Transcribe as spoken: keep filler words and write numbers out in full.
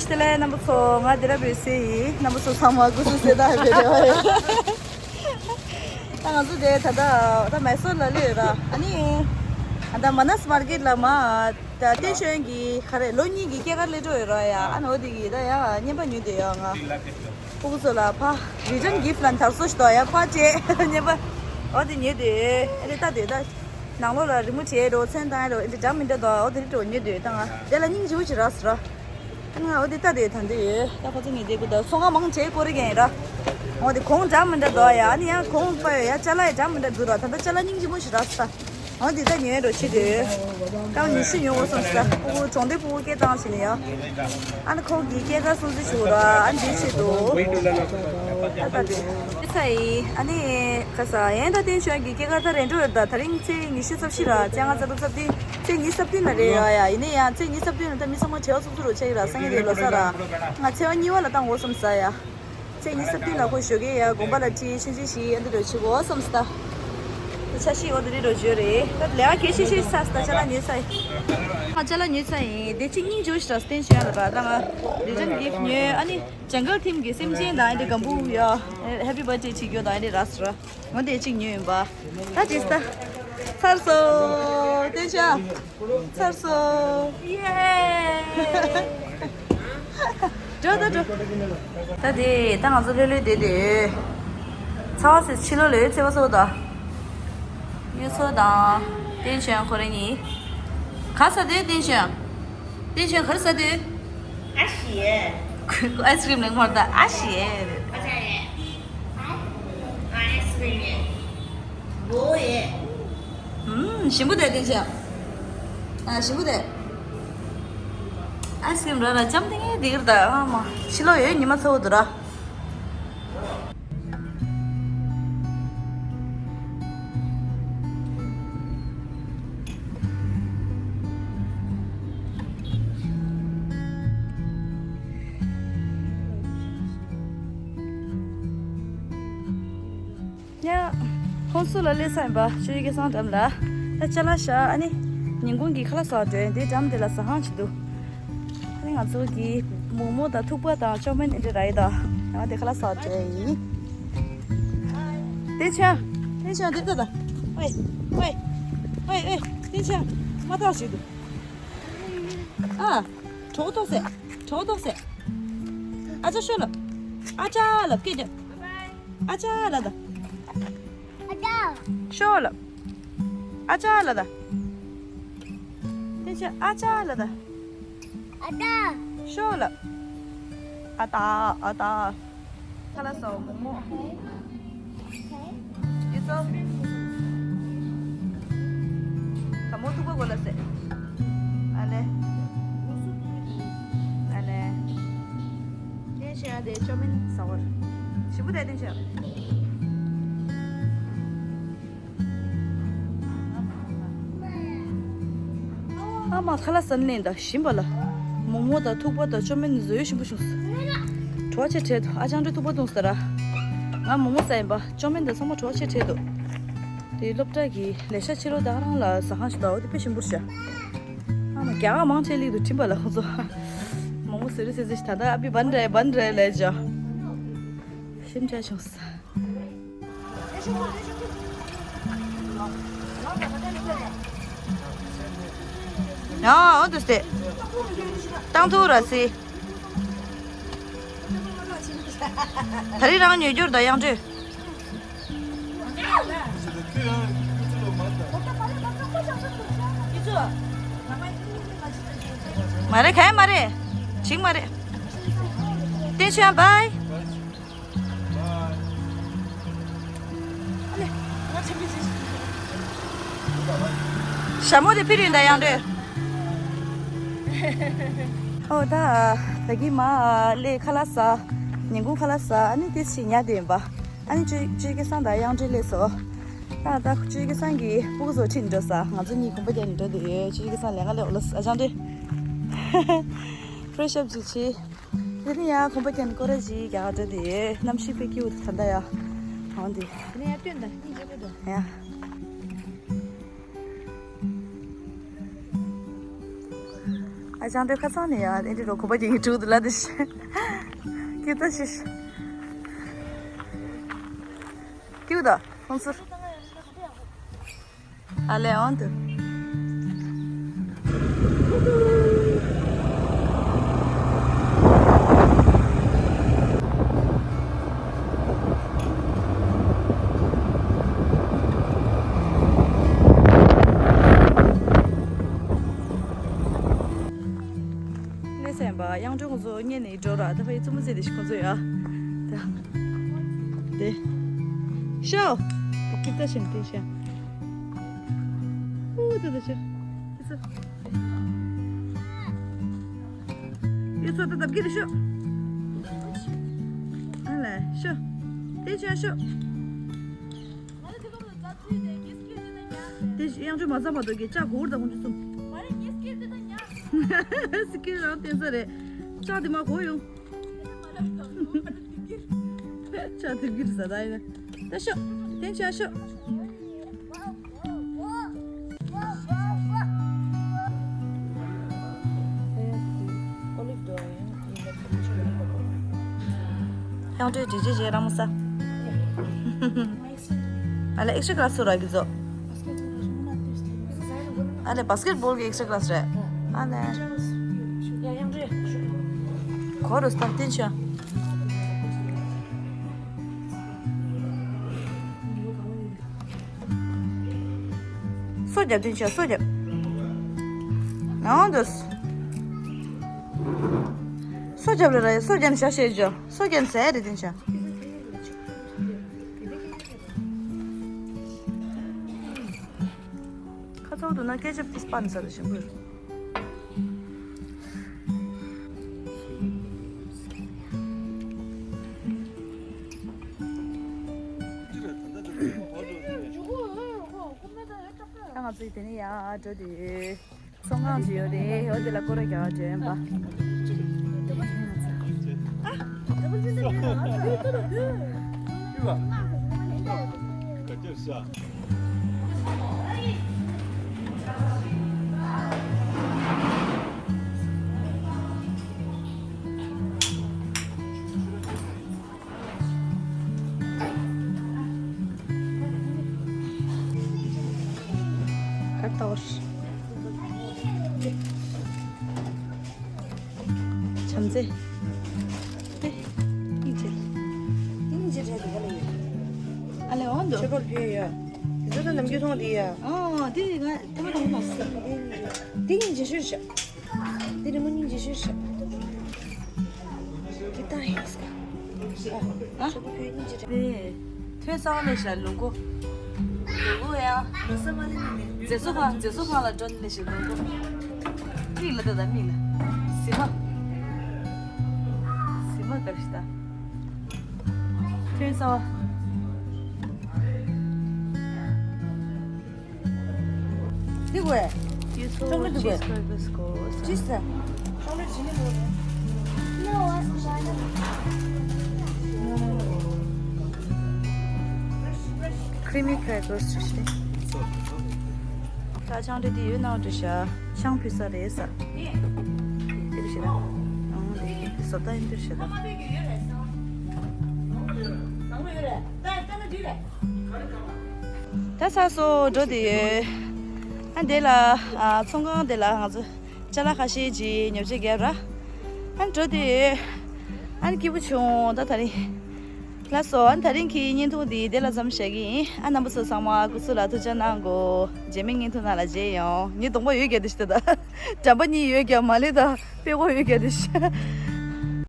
ཤི་ལེ་རྣམ་པ་ཚོ། ང་འདི་ར་བོད་སེ་ཡིན། རྣམ་པ་ཚོ་ཚང་མ་སྐུ་གཟུགས་གསལ་ཐང་ཡོད་པའི་རེ་བ་ཡོད། ད་ང་ཚོ་དེ་ད་ལྟ་ད་མེ་སོར་ལ་སླེབས་ཡོད་ར། ཨ་ནི་ཨ་ད་མ་ནས་མར་ཀེ་ཊི་ལ་མ་ད་བསྟན་ཆོས་གི་ག་རེ་ལོ་གཉིས་ཀྱི་སྐྱེས་སྐར་སླེབས་འགྲོ་ཡོད་ར་ཡ། ཨ་ནི་འོ་དེ་གི་ད་ཡ་རྔན་པ་ཉོས་བསྡད་ཡོད་ང་། སྤུ་གུ་ཚོ་ལ་ཕ་རི་ཊན་གིཕ་ཊི་ལ་དར་སོ་ཞིག་དོ་ཡ་ཕ་ཅེ་རྔན་པ་འོ་དེ་ཉོས་བསྡད་ཡོད། ཨ་ནི་ད་དེ་ད་ནང་ལོགས་ལ་རི་མོ་བྱས་རོ་ཚོན་བཏང་ཡ་རོ་ཨ་ནི་འདྲ་མི་འདྲ་དོ་འོ་དེ་རི་ཊོ་ཉོས་བསྡད་ཡོད། ད་ང་དེ་ལ་སྙིང་རྗེ་པོ་ཞིག་རག་སོང་ར། ང་འོ་དེ་ལྟ་དེ་ད་འདི་ཡོད། ད་ཁོ་ཚོ་ངས་དེ་གུ་ད་ཚོང་ཁང་མང་ཆེ་སྐོར་རེ་ཀན་ར། འོ་དེ་གོང་འདྲ་མི་འདྲ་འདུག་ཡ། ཨ་ནི་ཡང་གོང་པ་ཡ་ཅ་ལག་ཡ་འདྲ་མི་འདྲ་འདུག་ར། ད་ད་ཅ་ལག་སྙིང་རྗེ་མོ་ཞིག་རག་ས། འོ་དེ་ད་ཉོས་རོ་ཆེ་དེ་ཡོད། ད་ཉི་ཤུ་ཉོ་དགོས་བསམ་ས། ཕྲུ་གུ་གྲོང་སྡེ་ཕྲུ་གུ་སྐད་བཏང་ཞིག་ནས་ཡ། ཨ་ནི་ཁོ་གི་སྐྱེས་སྐར་སྲུང་བརྩི་ཞུ་ར། ཨ་ནི་འདི་ཆེད་དུ་ད་ད་དེ་ཚ་ཡི། ཨ་ནི་ཁ་ས་ཡན་ད་བསྟན་ཆོས་ཀྱི་སྐྱེས་སྐར་ད་རན་འགྲོ་ཡོད། ད་ད་རིང་ཚེས་ཉི་ཤུ་རྩ་བཞི་ར། བཅོ་ལྔ་རྩ་དྲུག་རྩ་བདུན། ཚེས་ཉི་ཤུ་རྩ་བདུན་ལ་རེད་ཡ། ཡ་ཡིན་ནའི་ཡང་ཚེས་ཉི་ཤུ་རྩ་བདུན་ལ་ད་མི་ཚང་མ་བྲེལ་བ་ཚུབ་ཚུབ་རུ་ཆགས་ཀྱི་ར། སང་ཉིན་དེ་ལོ་གསར་ར། ང་ཚེས་པ་གཉིས་པ་ལ་བཏང་དགོས་བསམ་ས་ཡ། ཚེས་ཉི་ཤུ་རྩ་བདུན་ལ་ཁོ་ཞོགས་ཀས་ཡ་དགོན་པ་ལ་ཁྲིད་ཆུང་ཆུང་ཞིག་ཨ་འདི་རུ་ཆུ་གོ་བསམ་ས། ད་ཆ་ཤི་འོ་འདི་རི་རུ་བརྗོད་རེད། ད་ལས་ཀ་གལ་ཆེ་ཤོས་ས་ས་ད་ཅ་ལག་ཉོས་ས་ཡིན། ང་ཅ་ལག་ཉོས་ས་ཡིན། དེ་གཅིག་སྙིང་རྗེ་པོ་ཞིག་ར། བསྟན་ཆོས་ལ་ར། ད་ང་རི་ཊན་གིཕ་ཊི་ཉོས། ཨ་ནི་ཇང་གལ་ཐིམ་གི་སེམས་ཅན་དང་ཨ་འདི་གམ་བུ་ཡ་ཧེ་པི་བར་ཐ་ཌེ་བྱེད་རྒྱུ་དང་ཨ་འདི་ར་སི་ར། འོ་དེ་གཅིག་ཉོས་ཡིན་པ། ད་ཇི་སྟ་ཚར་སོང་། བསྟན་ཆོས་ཚར་སོང་། ཡེ། འགྲོ་ད་འགྲོ། ད་དེ་ད་ང་ཚོ་ལྷོད་ལྷོད་བསྡད་དེ། ཚ་བ་ཟེར་ཕྱི་ལོགས་ལ་ཡོད་ཚེ་བ་སོགས་དང་། གཡུ་མཚོ་དང་། བསྟན་ཆོས་ཁོ་རང་གཉིས། ག་ས་དེ་བསྟན་ཆོས། བསྟན་ཆོས་ག་རེ་ཟ་དུས། ཨ་ཤི་ཡེ། ཁོས་ཨའི་སི་ཀི་རིམ་ལེན་མོར་ད་ཨ་ཤི་ཡེ། ཨ་ཅག་ཡེ། ཨ་ཨའི་སི་ཀི་རིམ་ཡེ། མགོ་ཡེ། ཨུམ་ཞིམ་པོ་དེ་བསྟན་ཆོས། ཨ་ཞིམ་པོ་དེ། ཨའི་སི་ཀི་རིམ་ར་ར་ལྕམ་དེ་ངའི་དེ་གིར་ད་ཨ་མ་ཕྱི་ལོགས་ཡོད་ཉི་མ་ཚ་བོ་འདུག་ར། ཡ། ཧོན་སུར་ལ་སླེབས་ས་ཡིན་པ། ཆུ་ཡི་སྐལ་བཟང་འགྲམ་ལ། ད་ཅ་ལག་བཞག་ཨ་ནི་ཉིན་གུང་གི་ཁ་ལག་ཟ་འགྲོ་ཡིན། དེ་འགྲམ་དེ་ལ་ཟ་ཁང་ཅིག་འདུག་ཨ་ནི་ང་ཚོ་གི་མོག་མོག་དང་ཐུག་པ་དང་ཅོ་མིན་ཨེ་འདྲ་ར་ཡི་ད། ཡང་དེ་ཁ་ལག་ཟ་འགྲོ་ཡིན། བསྟན་ཆོས། བསྟན་ཆོས་འདི་ལྟ་ད། ཝེ། ཝེ། ཝེ་ཝེ། བསྟན་ཆོས། མ་ཐག་ཞིག་འདུག་ཨ། གྲོགས་ཏོག་སེ། གྲོགས་ཏོག་སེ། ཨ་ཅག་ཤོ་ལབ། ཨ་ཅག་ལབ་སྐད་རྒྱབ། ཨ་ཅག་ལབ་ད། ཨ་ཅག་ཤོ་ལབ། ཨ་ཅག་ལབ་ད། དེ་ཆ་ཨ་ཅག་ལབ་ད། ཨ་ཅག་ཤོ་ལབ། ཨ་ཏ་ཨ་ཏ། ཁ་ལག་ཟ་བ་མོག་མོག་ཡིན་སོང་། ད་མོ་ཐུག་པ་གོ་ལ་སེ། ཨ་ལེ། ཨ་ལེ། བསྟན་ཆོས་ཡང་དེ་ཅོ་མིན་ཟ་བར། ཞིམ་པོ་དེ་བསྟན་ཆོས། ཨ་མ་ཁ་ལག་ཟ་ནས་ད་ཞིམ་པ་ལ། མོག་མོག་དང་ཐུག་པ་དང་ཅོ་མིན་བཟོས་ཞིམ་པོ་བྱུང་། བྲོ་བ་ཆེ་དྲགས་འདུག་ཨ་ཅང་འདྲ་ཐུག་པ་བཏུང་ས་ར། ང་མོག་མོག་ཟ་ཡིན་པ། ཅོ་མིན་དང་ཚང་མ་བྲོ་བ་ཆེ་དྲགས་འདུག་དེ་སློབ་གྲྭ་གི་ལས་ཤག་ཕྱི་ལོགས་ད་ག་རང་ལ་ཟ་ཁང་ཞིག་འདུག་འོ་དེ་དཔེ་ཞིམ་པོ་རེད་ཤག་ཨ་མ་རྒྱ་གར་མང་ཆེ་སླེབས་འདུག་ཁྲིམས་པ་ལ་ཁོང་ཚོ། མོག་མོག་ཟེར་རེ་ཟེར་ཟེར་ཞིག་ད་ལྟ་ཨ་ཕི་བན་རེ་བན་རེ་ལས་ཅོ། ཞིམ་ཆ་བྱུང་ས། ཡང་འོ་འདུག་སྟེ། བཏང་ཐུག་ར་སི། ད་རེས་རང་ཉོས་རྒྱུར་ད་ཡང་འདྲི། མ་རེད་ག་ཡ་མ་རེད། འགྲིག་མ་རེད། བསྟན་ཆོས་བྷའི། ཞྭ་མོ་དེ་ཕི་རིན་ད་ཡང་འདྲེ། ཨོ་ད། ད་གི་མ་ལས་ཁ་ལག་ཟ། ཉིན་གུང་ཁ་ལག་ཟ། ཨ་ནི་ཏིས་ཞིག་ཉལ་བསྡད་ཡིན་པ། ཨ་ནི་ཅོ་ཅོ་སྐལ་བཟང་དང་གཡང་འདྲེ་སླེབས་སོང་། ད་ད་ཅོ་སྐལ་བཟང་གིས་སྤུ་གུ་ཚོ་ཁྲིད་འགྲོ་ས། ང་ཚོ་གཉིས་གོམ་པ་རྒྱག་ནས་འགྲོ་བསྡད་ཡོད། ཅོ་སྐལ་བཟང་ལས་ཀ་ལས་འོ་ལ་ཨ་ཅང་འདྲེ། ཕེ་རེ་ཤི་ཨབ་ཅིག་བྱེད། དེ་ནས་ཡང་གོམ་པ་རྒྱག་ནས་སྐོར་ར་ཅིག་རྒྱག་ག་འགྲོ་བསྡད་ཡོད། གནམ་གཤིས་དཔེ་སྐྱིད་པོ་འདུག་ད་ལྟ་ཡ། འོ་འདི། དེ་ནས་ཡར་སྟོན་དང་སྙིང་རྗེ་པོ་འདུག་ཡ། ཅང་འདྲ་ཁ་སང་ནས་ཡ་ཨེ་འདྲ་རོ་གོ་པ་ཅིག་གི་དྲུག་ཏུ་ལ་དེ་ཤི། ཀི་ད་ཤི་ཤི། ཀིའུ་ད་ཁོང་ཚུར། ཨ་ལེ་ཨོན་དུ། ལེ་སེམས་པ་གཡང་སྒྲོན་ཁོང་ཚོ་བརྙན་ནས་འགྲོ་ར་ད་ཕ་ཡི་བཙུན་མོ་ཚེ་དེ་ཤི་ཁོང་ཚོ་ཡ། ད། དེ། ཤོ། དེ་ཀི་ད་ཤན་དེ་ཤ། ཨུ་ད་ད་ཤ། ཨི་ཚོ། ཨི་ཚོ་ད་ད་གི་རེ་ཤོ། ཨ་ལེ་ཤོ། དེ་ཤ་ཤོ། དེ་གཡང་སྒྲོན་མ་ཚང་མ་དོ་གི་ལྕགས་གོར་དང་ཁོང་ཚོ་གསུམ། སི་ཀི་རང་བསྟན་ས་རེད། ལྕགས་དེ་མ་གོ་ཡོང་། ལྕགས་དེ་གིར་ཟ་ད་ཡིན། ད་ཤོག་དེ་ཆ་ཤོག་གཡང་སྒྲོན་འདྲི་རྗེས་རྗེས་རང་མོ་ས། ཨ་ལེ་extra class སུ་ར་གི་ཛོ། ཨ་ལེ་basketball གི་extra class རེད། ཨ་ལེ། གོ་རུ་སྟབས་བསྟན་ཆོ། སོ་རྒྱབ་བསྟན་ཆོ་སོ་རྒྱབ། ནང་དུ། སོ་རྒྱབ་རེད་ར་སོ་རྒྱབ་ནས་བྱ་བྱེད་ཆོ་སོ་རྒྱབ་ཟས་རེད་བསྟན་ཆོ། ཁ་ཚོགས་དུ་ན་སྐད་ཆ་ཏིས་པ་ནི་ས་དུ་ཞིམ་པོ་ཡོད། ད་ང་ཚོས་དེ་ནས་ཡར་འགྲོ་དུས་ཚོང་ཁང་ཅིག་ཡོད་རེད། འོ་དེ་ལ་སྐོར་ར་རྒྱག་འགྲོ་ཡིན་པ། ཁར་ཏོར། བྱམས་བརྩེ། ཏེ། སྙིང་རྗེ། སྙིང་རྗེ་རེད་འདུག་ག་ལ་ཡོད། ཨ་ལེ་འོང་འདུག་ཆོས་པར་ཕེ་ཡ། དེ་ཚོ་ལ་ནམ་རྒྱུན་མཐོང་དེ་ཡ། ཨོ་དེ་ང་ལྟ་མ་མཐོང་མ་སོང་། དེ་སྙིང་རྗེ་ཤོས་ཤ། འདི་རི་མོ་སྙིང་རྗེ་ཤོས་ཤ། འདི་ལྟ་ཡིན་སྐ། ཨ། ཨ། ཁྱོད་ཁྱོད་སྙིང་རྗེ་རེད། ནས། ཐོན་གསར་པ་ལས་ཤ་ལུག་གུ། ལུག་གུ་ཡང་། མཛེས་བཟོ་ཁང་མཛེས་བཟོ་ཁང་ལ་འགྲོ་ནས་ལས་ཤ་ལུག་གུ། མིག་ལ་ལྟ་ད་མིག་ལ། གཟིགས་མ། གཟིགས་མ་དགའ་ཤི་ད། ཐོན་གསར་པ། འདི་དགོས། ཅོག་ལེ་འདི་དགོས། ཅིས་ཟེར། ཅོག་ལེ་ཇི་ནི་མོ། Creamy crackers ཅིག་ཤེས། ད་ཆང་འདི་དེ་ཡོད་ནའང་འདྲི་ཤ། ཆང་ཕུད་ས་རེད་ས། འདི་ཤེས་ད། ཨང་འདི་བཟོ་ལྟ་ཡིན་འདྲི་ཤ་ད། ད་ས་སོ་འགྲོ་དེ་ཡོད། ཨ་འདི་ལ་ཨ་ཚོང་ཁང་འདི་ལ་ང་ཚོ་ཅ་ལག་ཁ་ཤས་ཀྱི་ཉོ་ཆ་རྒྱབ་ར། ཨ་འགྲོ་དེ་ཡོད། ཨ་སྐྱིད་པོ་བྱུང་ད་ད་རིང་། ལགས་སོ་ཨ་ད་རིང་གི་བརྙན་ཐུང་འདི་འདི་ལ་མཚམས་བཞག་གི་ཡིན། ཨ་རྣམ་པ་ཚོ་ཚང་མ་སྐུ་གཟུགས་ལ་ཐུགས་ཅག་གནང་གོ། རྗེས་མའི་བརྙན་ཐུང་ནང་ལ་མཇལ་ཡོང་། ངའི་གདོང་པ་ཡོད་རྒྱ་དེ་ཤི་ད། འགྲམ་པ་གཉིས་ཡོད་རྒྱ་མ་ལེ་ད། དཔེ་ཁོ་ཡོད་རྒྱ་དེ་ཤི།